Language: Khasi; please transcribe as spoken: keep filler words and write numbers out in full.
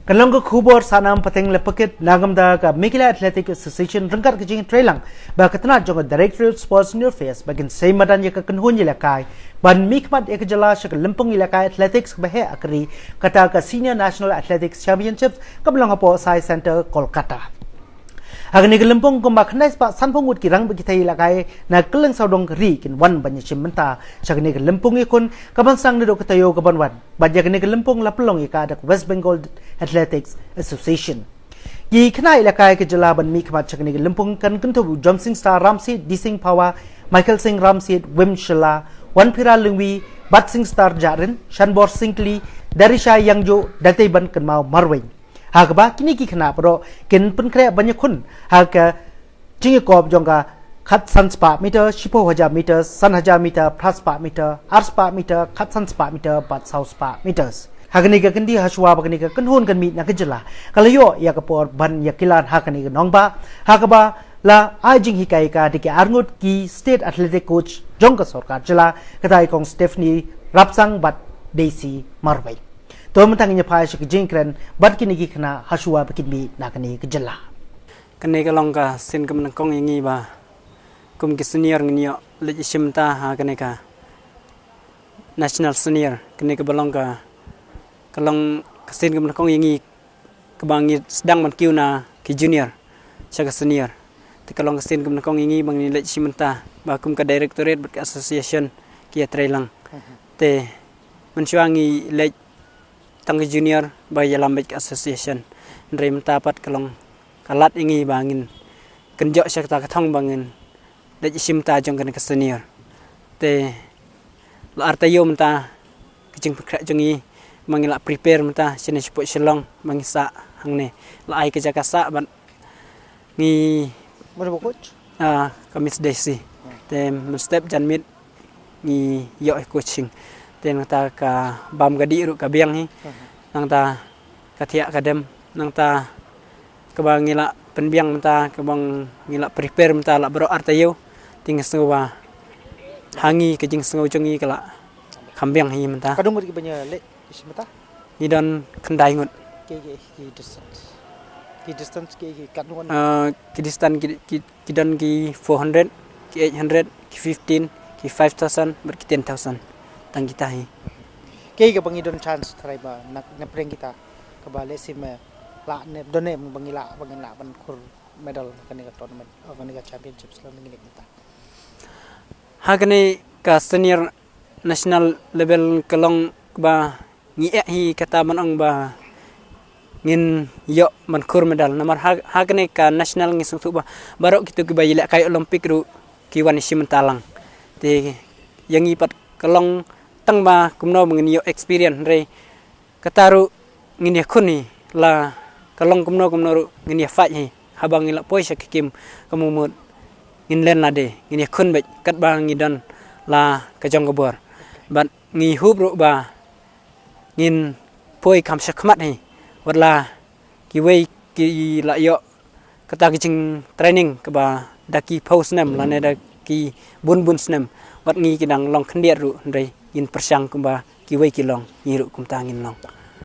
Kan long ka khubor sanam pateng le pakit na ka bynta ka Meghalaya Athletic Association ryngkat ka jingtreilang bad ka tnat jong ka Directorate Sports and Youth Affairs ba kin sei madan ïa ka kynhun ïalehkai ban mihkhmat ïa ka jylla sha ka lympung ïalehkai athletics kaba heh ha ka ri, kata ka Senior National Athletics Championships kaba long hapoh Sai Centre, Kolkata. Ha kane ka lympung kumba khyndai spah sanphew ngut ki rangbah ki thei ïalehkai na kylleng sawdong ka ri kin wan ban ïashim bynta sha kane ka lympung ïakhun kaban sdang naduh ka taïew kaban wan. Bad ïa kane ka lympung la pynlong ïa ka da ka West Bengal Athletics Association. Ki khynnah ïalehkai ka jylla ban mihkhmat sha kane ka lympung kan kynthup u Jomsing Star Ramsied, Dsing Phawa, Michael Singh Ramsied, Wim Shylla, Wanphira Lyngwi, Batsing Star Jahrin, Shanbor Syngkli, Darisha Yangjo, Dateiban Kynmaw Marwein. Ha kaba kine ki khynnah baroh kin pynkhreh ban ïakhun ha ka jingïakop jong ka khatsan spah meter, shiphew hajar meter, san hajar meter, phra spah meter, ar spah meter, khatsan spah meter bad saw spah meter. Ha kane ka kyndit, ha shuwa ba kane ka kynhun kan mih na ka jylla, ka la ïoh ïa ka por ban ïakilan ha kane ka nongbah, ha kaba la ai jinghikai ïa ka da ki arngut ki state athletic coach jong ka sorkar jylla, kata i Kong Stephanie Rapsang bad Daisy Marwein. To mynta ngin ïa phai sha ka jingkren bad kine ki khynnah ha shuwa ba kin mih na kane ka jylla. Kane ka long ka sien kaba nyngkong ïa ngi ba kum ki senior ngin ïoh leit ïashim bynta ha kane ka National Senior. Kane kaba long ka, ka long ka sien kaba nyngkong ïa ngi kaba ngi sdang ban kiew na ki junior sha ka senior. Te ka long ka sien kaba nyngkong ïa ngi ba ngin leit shim bynta ba kum ka directorate bad ka association ki ïatreilang. Te mynshuwa ngi leit tang ka junior ba ïalam bad ka association. Hynrei mynta pat ka long ka lad ïa ngi ba ngin kynjoh sha kata ka thong ba ngin leit ïashim bynta jong kane ka senior. Te la ar taïew mynta ka jingpynkhreh jong ngi ba ngi la prepare mynta shane shapoh Shillong ba ngi sah hangne. La ai ka jaka sah bad ngi Mano ba coach? Ah, ka Miss Daisy. Te mynstep janmiet ngi ïoh ïa coaching. Te nangta ka bam ka dih ruh ka biang hi. Nangta ka thiah ka dem. Nangta kaba ngi la pynbiang mynta, kaba ngi la prepare mynta la baroh ar taïew. Te nga sngew ba ha ngi ka jingsngew jong ngi ka la kham biang hi mynta. Ka dang ngut kiba ngi leit ïashim bynta? Ngi don khyndai ngut. Ki, ki, ki distance. Ki distance ki, ki katno? Ah, ki distance ki, ki, ki don ki four hundred, ki eight hundred, ki fifteen, ki five thousand bad ki ten thousand. Tang kita hi. Ki kaba ngi don chance tharai ba na, na pyrshang kita kaba lehse me la ne don ne ba ngi la, ba ngi la ban khur medal kane ka tournament, kane ka championships la ngi leh mynta. Ha kane ka senior national level ka long ba ngi eh hi kata ban ong ba ngin ïoh ban khur medal. Namar ha, ha kane ka national ngi sngewthuh ba baroh kito kiba ïalehkai Olympic ruh ki wan ïashim bynta lang. Te ïa ngi pat ka long tang ba kumno ba ngin ïoh experience, hynrei kata ruh ngin ïakhun hi, la ka long kumno kumno ruh ngin ïa fight hi. Haba ngi la poi sha ka kem ka mumut ngin len lade, ngin ïakhun beit katba ngi don la ka jong ka bor. Bad ngi hope ruh ba ngin poi kham shakhmat hi. Wat la kiwei ki la ïoh kata ka jingtraining kaba da ki phew snem lane da ki bun bun snem. Wat ngi ki dang long khyndiat ruh, hynrei ngin pyrshang kumba kiwei ki long, ngi ruh kumta ngin long.